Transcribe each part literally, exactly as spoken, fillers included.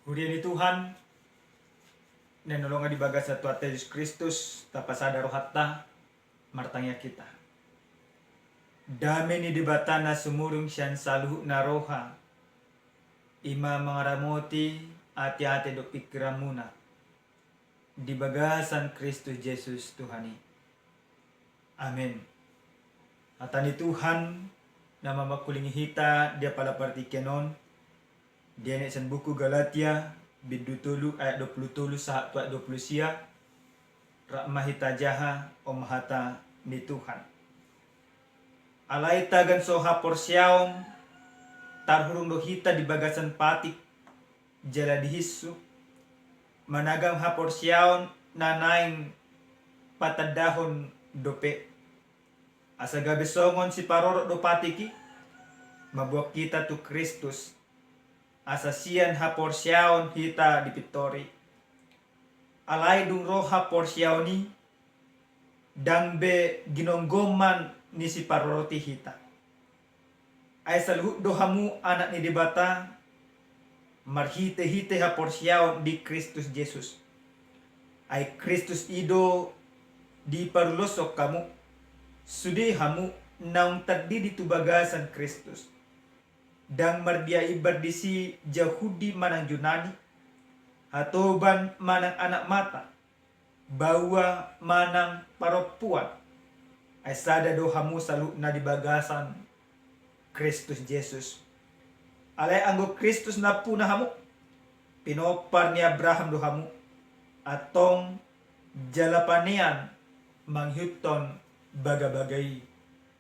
Huria ni Tuhan, na hinaholongan di bagasan Tuhanta Jesus Kristus, tapasada rohanta, martangiang hita. Dame ni Debata na sumurung sian saluhutna roha, i ma mangaramoti ateate dohot pingkiranmuna di bagasan Kristus Jesus Tuhan i. Amen. Hata ni Tuhan na mamangkulingi hita di apala partingkian on, dienet sian buku Galatia, bindu tolu ayat dua pulu tolu sahat tu ayat dua pulu sia. Rap ma hita jaha on hata ni Tuhan. Alai tagan so haporseaon, tarhurung do hita di bagasan patik, jala dihinsu, managam haporseaon na naeng patandahon dope. Asa gabe songon siparorot do patik i, mamboan hita tu Kristus, asa sian haporseaon hita dipintori. Alai dung ro haporseaon i, ndang be ginonggoman ni siparorot i hita. Ai saluhut do hamu anak ni Debata, marhitehite haporseaon di Kristus Jesus. Ai Kristus i do diparuloshon hamu, sude hamu naung tardidi tu bagasan Kristus. Ndang mardia imbar disi Jahudi manang Junani, hatoban manang anak mata, baoa manang parompuan, ai sada do hamu saluhutna di bagasan Kristus Jesus. Alai anggo Kristus nampuna hamu, pinompar ni Abraham do hamu, antong jala panean mangihuthon bagabaga i,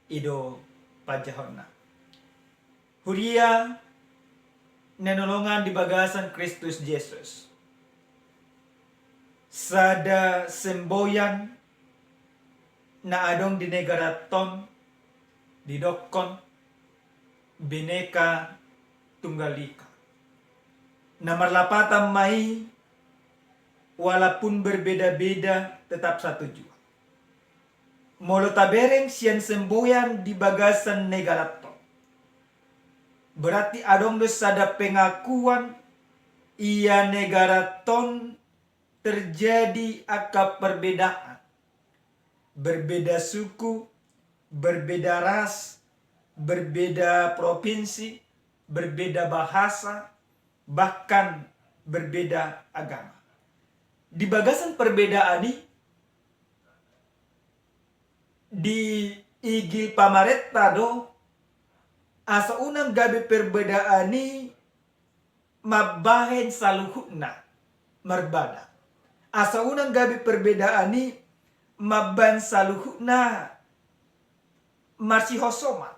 i do panjahonna. Huria na hinaholongan di bagasan Kristus Jesus. Sada semboyan na adong di negaranta on didokkon Bhinneka Tunggal Ika. Na marlapatan ma i, walaupun berbeda-beda tetap satu jua. Molo tabereng sian semboyan di bagasan negaranta on, berarti adong do sada pengakuan ia negaranta on terjadi angka perbedaan. Berbeda suku, berbeda ras, berbeda provinsi, berbeda bahasa, bahkan berbeda agama. Di bagasan perbedaan i, diigil pamarenta do, asa unang gabe perbedaan i mambahen saluhutna marbada. Asa unang gabe perbedaan i mambahen saluhutna marsihosoman.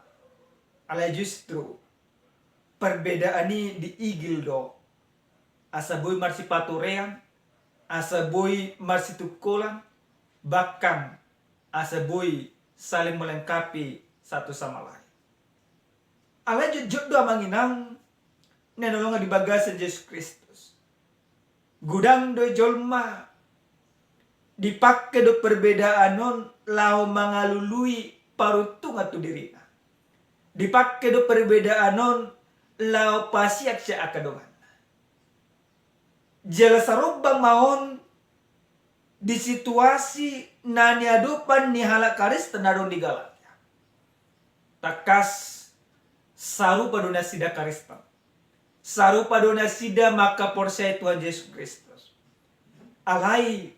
Alai justru perbedaan i diigil do, asa boi marsipatorean, asa boi marsitungkolan, bahkan asa boi saling melengkapi satu sama lain. Alai jotjot do amang inang na hinaholongan di bagasan Jesus Kristus. Godang do jolma dipangke do perbedaan on laho mangalului paruntungan tu dirina. Dipangke do perbedaan on laho pasiak sian angka donganna. Jala sarombang ma on di situasi na niadopan ni halak Kristen na adong di Galatia. Tangkas sarupa do nasida Kristen. Sarupa do nasida mangkaporseai Tuhan Jesus Kristus. Alai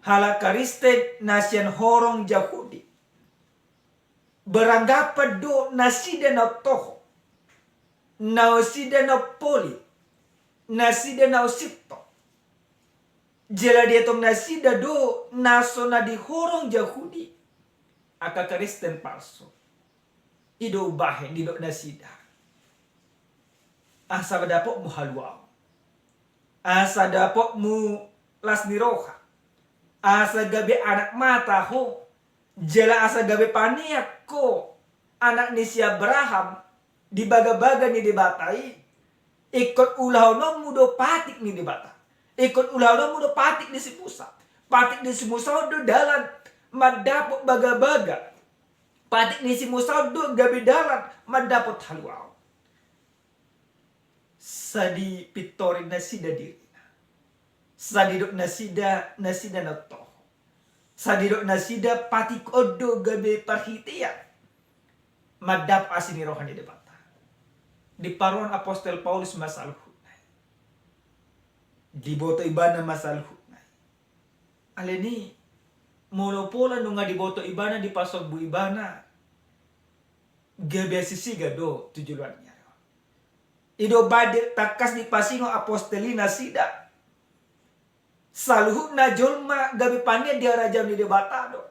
halak Kristen na sian horong Jahudi beranggapan do nasida na toho, nasida na poli, nasida na usito. Jala dietong nasida do na so na di horong Jahudi angka Kristen palsu. I do umbahen didok nasida, asa dapotmu haluaon, asa dapotmu las ni roha, asa gabe anak mata ho, jala asa gabe panean ho, anak ni si Abraham, di bagabaga ni Debata i. Ingkon ulahononmu do patik ni Debata. Ingkon ulahononmu do patik ni si Musa. Patik ni si Musa on do dalan mandapot bagabaga. Patik ni si Musa on do gabe dalan mandapot haluaon. Sai dipintori nasida dirina. Sai didok nasida, nasida na toho. Sai didok nasida patik on do gabe parhitean mandapot asi ni roha ni Debata. Diparohahon apostel Paulus ma saluhutna i. Diboto ibana ma saluhutna i. Alani i, molo pola nunga diboto ibana, dipasombu ibana, gabe asi siga do tu joloan ni ari on. I do bahen tangkas dipasingot apostel i nasida. Saluhutna jolma gabe panean di harajaon ni Debata do.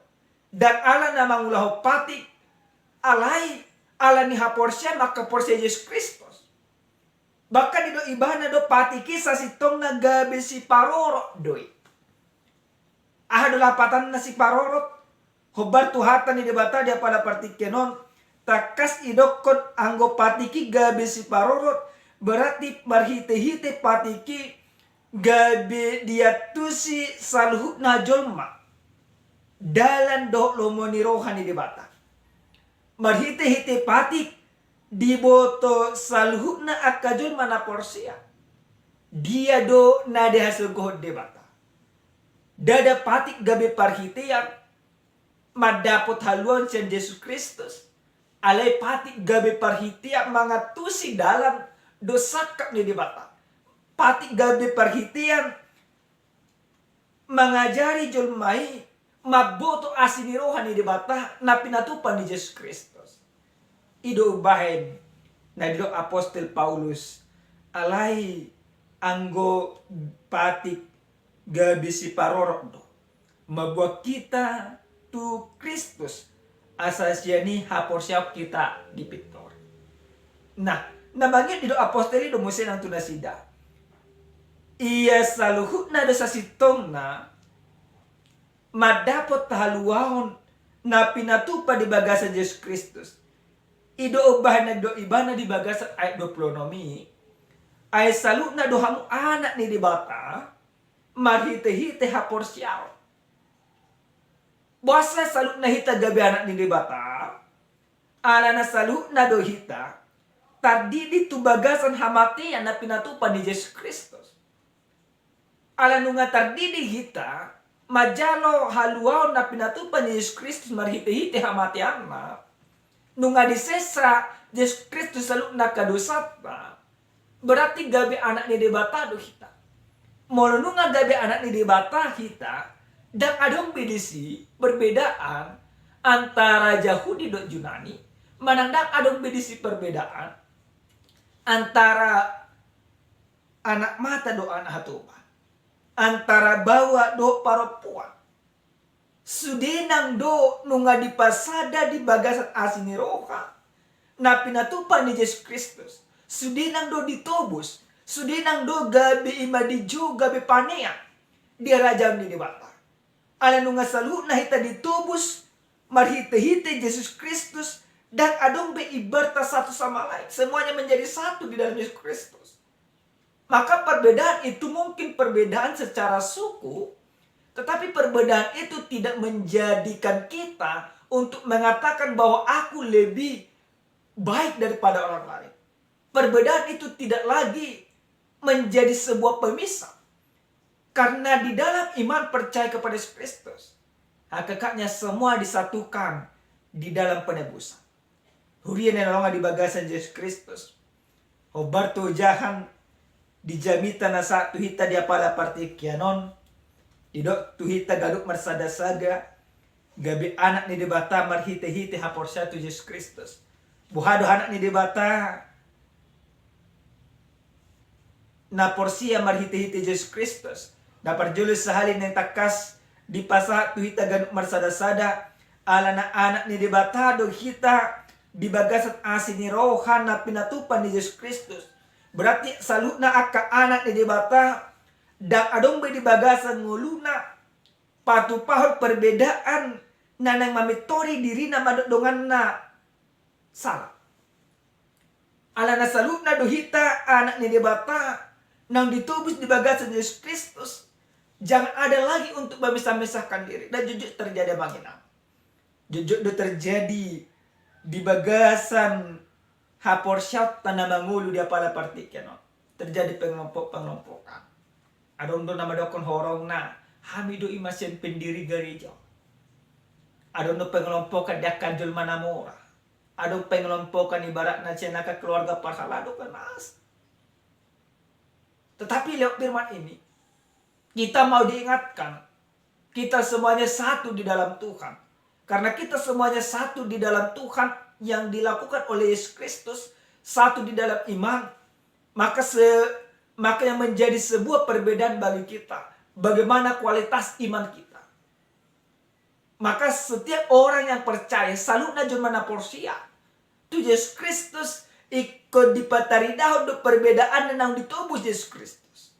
Ndang ala na mangulahon patik, alai ala ni haporseaon, mangkaporseai Jesus Kristus. Bahkan didok ibana do patik i sasintongna gabe siparorot do i. Aha do lapatanna siparorot? Hombar tu hata ni Debata di apala partingkian on, tangkas idokkon anggo patik i gabe siparorot, berarti marhitehite patik i gabe diantusi saluhutna jolma dalan dohot lomo ni roha ni Debata. Marhitehite patik diboto saluhutna angka jolma na porsea. Dia do na dihasogohon Debata? Ndada patik gabe parhitean mandapot haluaon sian Jesus Kristus. Alai patik gabe parhitean mangantusi dalan dohot sangkap ni Debata. Patik gabe parhitean mangajari jolma i mamboto asi ni roha ni Debata na pinatupa ni Jesus Kristus. I do umbahen na didok apostel Paulus, alai anggo patik gabe siparorot do, mamboan hita tu Kristus, asa sian i haporseaon hita dipintori. Nah, na mangihut didok apostel i do muse nang tu nasida. Ia saluhutna do sasintongna mandapot haluaon na pinatupa di bagasan Jesus Kristus. I do umbahen na didok ibana di bagasan ayat dua pulu onom i, ai saluhutna do hamu anak ni Debata marhitehite haporseaon. Boasa saluhutna hita gabe anak ni Debata? Alana saluhutna do hita tardidi tu bagasan hamatean na pinatupa ni Jesus Kristus. Ala nunga tardidi hita manjalo haluaon na pinatupa ni Jesus Kristus marhitehite hamateanna, nunga disesa Jesus Kristus saluhutna angka dosanta, berarti gabe anak ni Debata do hita. Molo nunga gabe anak ni Debata hita, ndang adong be disi perbedaan antara Jahudi dohot Junani, manang ndang adong be disi perbedaan antara anak mata dohot anak hatoban, antara baoa dohot parompuan. Sude nang do nunga dipasada di bagasan asi ni roha na pinatupa ni Jesus Kristus. Sude nang do ditobus, sude nang do gabe i ma dijou gabe panean di harajaon ni Debata. Ala nunga saluhutna hita ditobus marhitehite Jesus Kristus, ndang adong be ibarta satu sama lain. Semuanya menjadi satu di dalam Yesus Kristus. Maka perbedaan itu mungkin perbedaan secara suku, tetapi perbedaan itu tidak menjadikan kita untuk mengatakan bahwa aku lebih baik daripada orang lain. Perbedaan itu tidak lagi menjadi sebuah pemisah. Karena di dalam iman percaya kepada Yesus Kristus, hakikatnya semua disatukan di dalam penebusan. Huria na hinaholongan di bagasan Jesus Kristus. Hombar tu ojahan di jamita na sahat tu hita di apala partingkian on, didok tu hita ganup marsada-sada, gabe anak ni Debata marhite-hite haporseaon tu Jesus Kristus. Boha do anak ni Debata na porsea marhite-hite Jesus Kristus? Na parjolo sahali naeng tangkas dipasahat tu hita ganup marsada-sada, alana anak ni Debata do hita di bagasan asi ni roha na pinatupa ni Jesus Kristus. Berarti saluhutna angka anak ni Debata ndang adong be di bagasan ngoluna patupahon perbedaan na naeng mamintori dirina mandok donganna sala. Alana saluhutna do hita anak ni Debata naung ditobus di bagasan Jesus Kristus. Jangan ada lagi untuk memisah-misahkan diri. Dan jotjot terjadi, amang inang. Jotjot do terjadi di bagasan haporseaonta na mangolu di apala partingkian on. terjadi pengelompok-pengelompokan. Adong do na mandokkon horongna, hami do ima sian pendiri gareja. Adong do pengelompokan di angka jolma na mora. Adong pengelompokan ibaratna sian angka keluarga parhalado kan mas. Tetapi lewat firman ini, kita mau diingatkan, kita semuanya satu di dalam Tuhan. Karena kita semuanya satu di dalam Tuhan yang dilakukan oleh Yesus Kristus, satu di dalam iman, maka se-, maka yang menjadi sebuah perbedaan bagi kita, bagaimana kualitas iman kita. Maka setiap orang yang percaya, saluhutna jolma na porsea tu Jesus Kristus, ingkon dipataridahon do perbedaan na naung ditobus Jesus Kristus.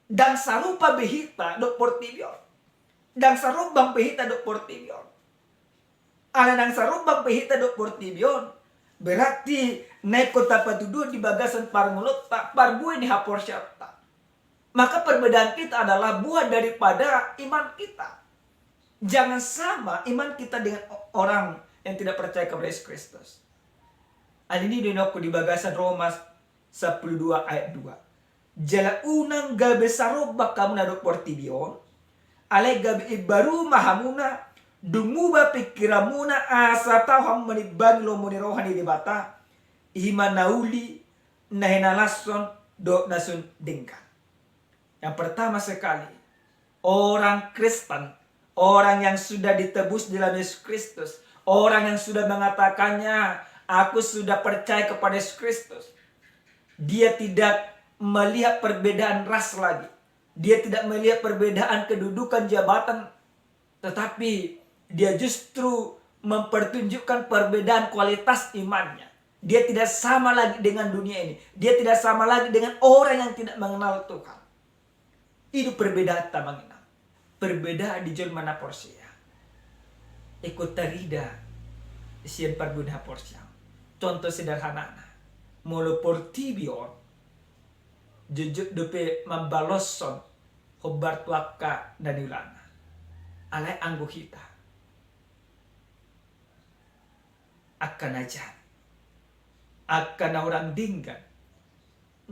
Ndang sarupa be hita dohot portibi on. Ndang sarumbang be hita dohot portibi on. Ala ndang sarumbang be hita dohot portibi on, berarti na ingkon tapatuduhon di bagasan parngoluonta, parbue ni haporseaonta. Maka perbedaan kita adalah buah daripada iman kita. Jangan sama iman kita dengan o-, orang yang tidak percaya kepada Yesus Kristus. Alani i do nidokku di bagasan Roma sampulu dua ayat dua. Jala unang gabe sarombang hamu na dohot portibi on, alai gabe imbaru ma hamuna, dung muba pingkiranmuna asa tau hamu manimbangi lomo ni roha ni Debata, i ma na uli, na hinalashon dohot na sun denggan. Yang pertama sekali, orang Kristen, orang yang sudah ditebus di dalam Yesus Kristus, orang yang sudah mengatakannya, "Aku sudah percaya kepada Yesus Kristus." Dia tidak melihat perbedaan ras lagi. Dia tidak melihat perbedaan kedudukan jabatan. Tetapi dia justru mempertunjukkan perbedaan kualitas imannya. Dia tidak sama lagi dengan dunia ini. Dia tidak sama lagi dengan orang yang tidak mengenal Tuhan. I do perbedaanta, amang inang. Perbedaan di jolma na porsea. Ingkon tarida sian parbue ni haporseaon. Contoh sederhanana. Molo portibi on, jotjot dope mambaloshon hombar tu angka na niulana. Alai anggo hita, angka na jat, angka na hurang denggan,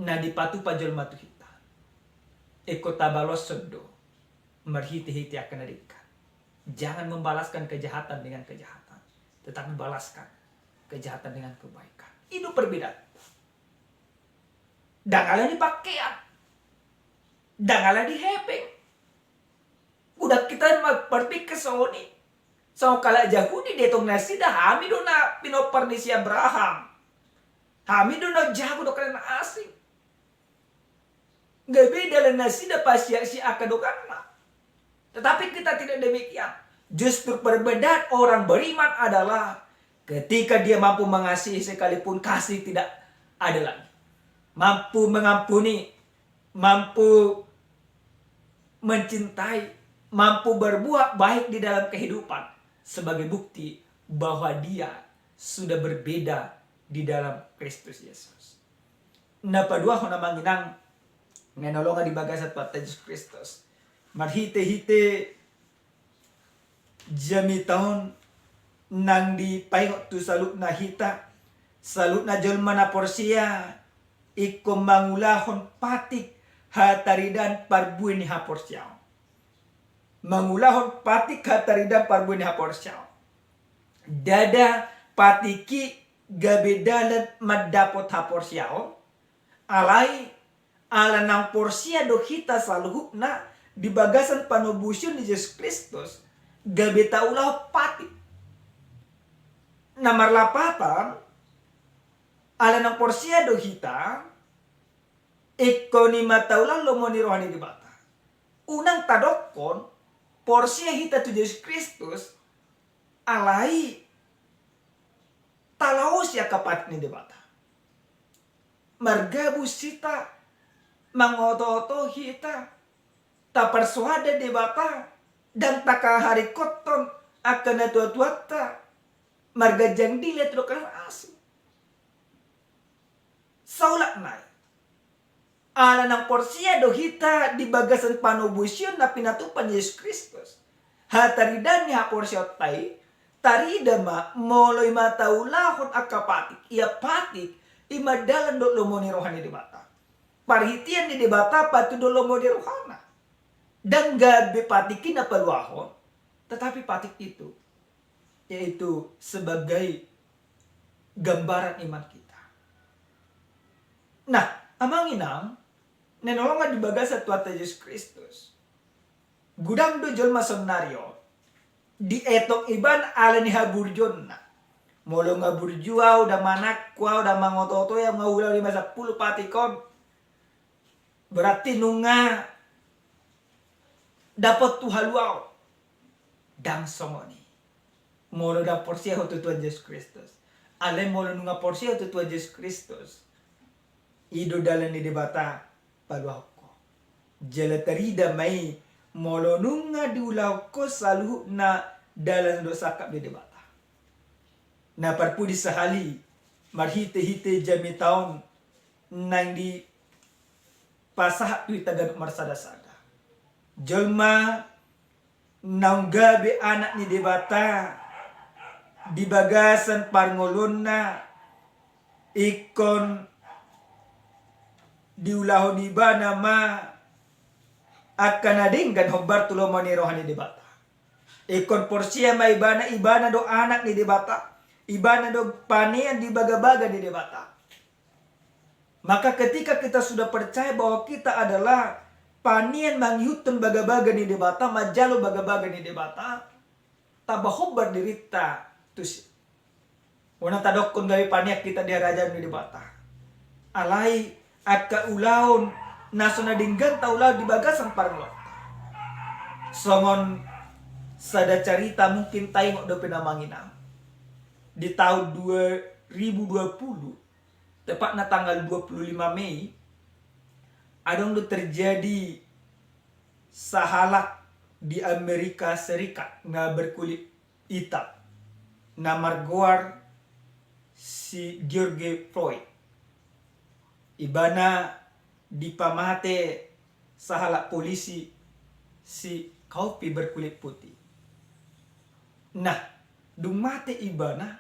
na dipatupa jolma tu hita, ingkon tabaloshon do marhitehite angka na denggan. Jangan membalaskan kejahatan dengan kejahatan, tetapi balaskan kejahatan dengan kebaikan. I do perbedaan. Ndang ala ni pakean, ndang ala ni hepeng. Udah kita ma-, berpikir songon i. Songon halak Jahudi, dietong nasida, hami do na pinompar ni si Abraham. Hami do na jago dohot na asing. Gabe dalan nasida pasiak siak angka donganna. Tetapi kita tidak demikian. Justru perbedaan orang beriman adalah ketika dia mampu mengasihi sekalipun kasih tidak ada lagi. Mampu mengampuni, mampu mencintai, mampu berbuat baik di dalam kehidupan sebagai bukti bahwa dia sudah berbeda di dalam Kristus Yesus. Na paduahon, amang inang, na hinaholongan di bagasan Tuhanta Jesus Kristus, marhitehite jamita on nang dipaingot tu saluhutna hita, saluhutna jolma na porsea ingkon mangulahon patik hataridaan parbue ni haporseaon. Mangulahon patik hataridaan parbue ni haporseaon. Ndada patik i gabe dalan mandapot haporseaon, alai ala naung porsea do hita saluhutna di bagasan panobusion ni Jesus Kristus, gabe taulahon patik. Na marlapatan, ala naung porsea do hita, ingkon i ma taulahon lomo ni roha ni Debata. Unang tadokkon porsea hita tu Jesus Kristus, alai talaosi angka patik ni Debata. Margabus hita, mangoto-oto hita, taparsoada Debata, ndang takaharingkothon angka natuatuanta, marganjang dila tu angka na asing. Saulak nai, ala naung porsea do hita di bagasan panobusion na pinatupa ni Jesus Kristus, hataridaan ni haporseaonta i tarida ma molo i ma taulahon angka patik, ia patik i ma dalan dohot lomo ni roha ni Debata. parhitean ni Debata patuduhon lomo ni rohana. Ndang gabe patik i na paluahon, tetapi patik itu, yaitu sebagai gambaran iman kita. Nah, amang inang, na hinaholongan di bagasan Tuhanta Jesus Kristus, godang do jolma saonari on dietong ibana ala ni haburjuonna. Molo nunga burju au, ndang manangko au, ndang mangotootoi au, nunga ulaon lima sampulu patik on, berarti nunga dapot tu haluaon. Ndang songon i molo ndang porsea ho tu Tuhan Jesus Kristus. Alai molo nunga porsea ho tu Tuhan Jesus Kristus, i do dalan ni Debata paluahon ho. Jala tarida ma i molo nunga diulahon ho saluhutna dalan dohot sangkap ni Debata. Na parpudi sahali, marhitehite jamita on naeng dipasahat tu hita ganup marsadasada. Jolma naung gabe anak ni Debata di bagasan parngoluonna, ingkon diulahon ibana ma angka na denggan hombar tu lomo ni roha ni Debata. Ingkon porsea ma ibana, ibana do anak ni Debata, ibana do panean di bagabaga ni Debata. Maka ketika kita sudah percaya bahwa kita adalah panean mangihuthon bagabaga ni Debata, manjalo bagabaga ni Debata, tamba hombar dirinta tusi. Unang tadokkon gabe panean hita di harajaon ni Debata. Alai angka ulaon na so na denggan taulahon di bagasan parngoluonta. Songon sada carita mungkin taingot dope na amang inang. Di tahun dua ribu dua puluh, tepatna tanggal dua puluh lima Mei, adong do terjadi sahalak di Amerika Serikat na berkulit hitam, na margoar si George Floyd. Ibana dipamate sahalak polisi si kaufi berkulit putih. Nah, dung mate ibana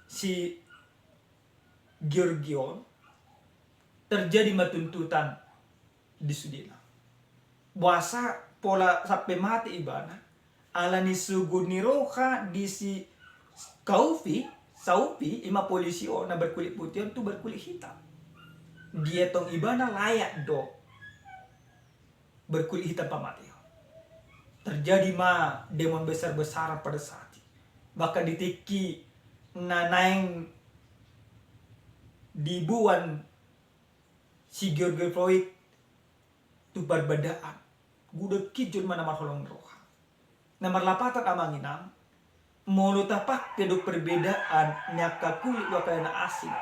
si George on, terjadi ma tuntutan di sudena. Boasa pola sampe mate ibana, ala ni sogo ni roha di si kaufi, saufi, ima polisi on na berkulit putih on tu berkulit hitam. Dietong ibana layak do berkulit hitam pamateon. Terjadi ma demon besar-besaran pada saat i. Bahkan di tingki na naeng diboan si George Floyd tu parbadaan. Godang hijol ma na marholong roha. Na marlapatan amang inang, molo tapangke do perbedaan ni angka kulit dohot angka na asing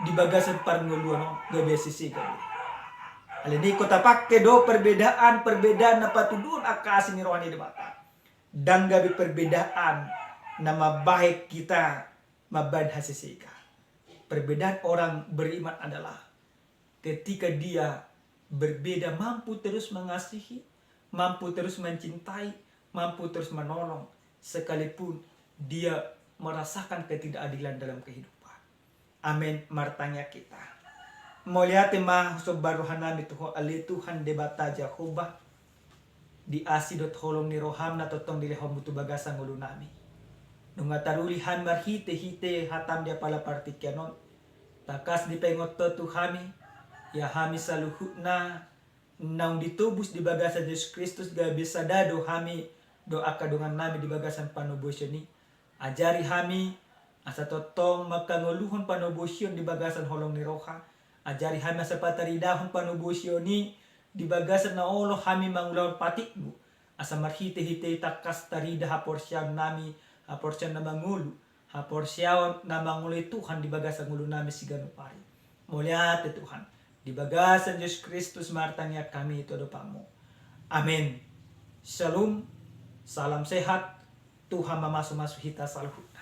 di bagasan parngoluan on, gabe sisega do. Alani i ingkon tapangke do perbedaan, perbedaan na patuduhon angka asi ni roha ni Debata. Ndang gabe perbedaan na mambahen hita mambahen hasisega. Perbedaan orang beriman adalah ketika dia berbeda, mampu terus mengasihi, mampu terus mencintai, mampu terus menolong, sekalipun dia merasakan ketidakadilan dalam kehidupan. Amen. Martangiang hita. Mauliate ma husomba rohanami tu Ho ale Tuhan Debata Jahowa, di asi dohot holong ni roham na tongtong dilehonmu tu bagasan ngolunami. Nunga taruli hami marhitehite hatam di apala partingkian on, tangkas dipaingot Ho tu hami, ia hami saluhutna naung ditobus di bagasan Jesus Kristus gabe sada do hami dohot angka dongannami di bagasan panobusion i. Ajari hami asa tongtong mangkangoluhon panobusion di bagasan holong ni roha. Ajari hami asa pataridahon panobusion i di bagasan na olo hami mangulahon patikmu, asa marhitehite i tangkas tarida haporseaonnami, haporseaon na mangolu, haporseaon na mangoloi Tuhan di bagasan ngolunami siganup ari. Mauliate Tuhan, di bagasan Jesus Kristus martangiang hami tu adopanmu. Amen. Shalom, salam sehat, Tuhan mamasumasu hita saluhutna.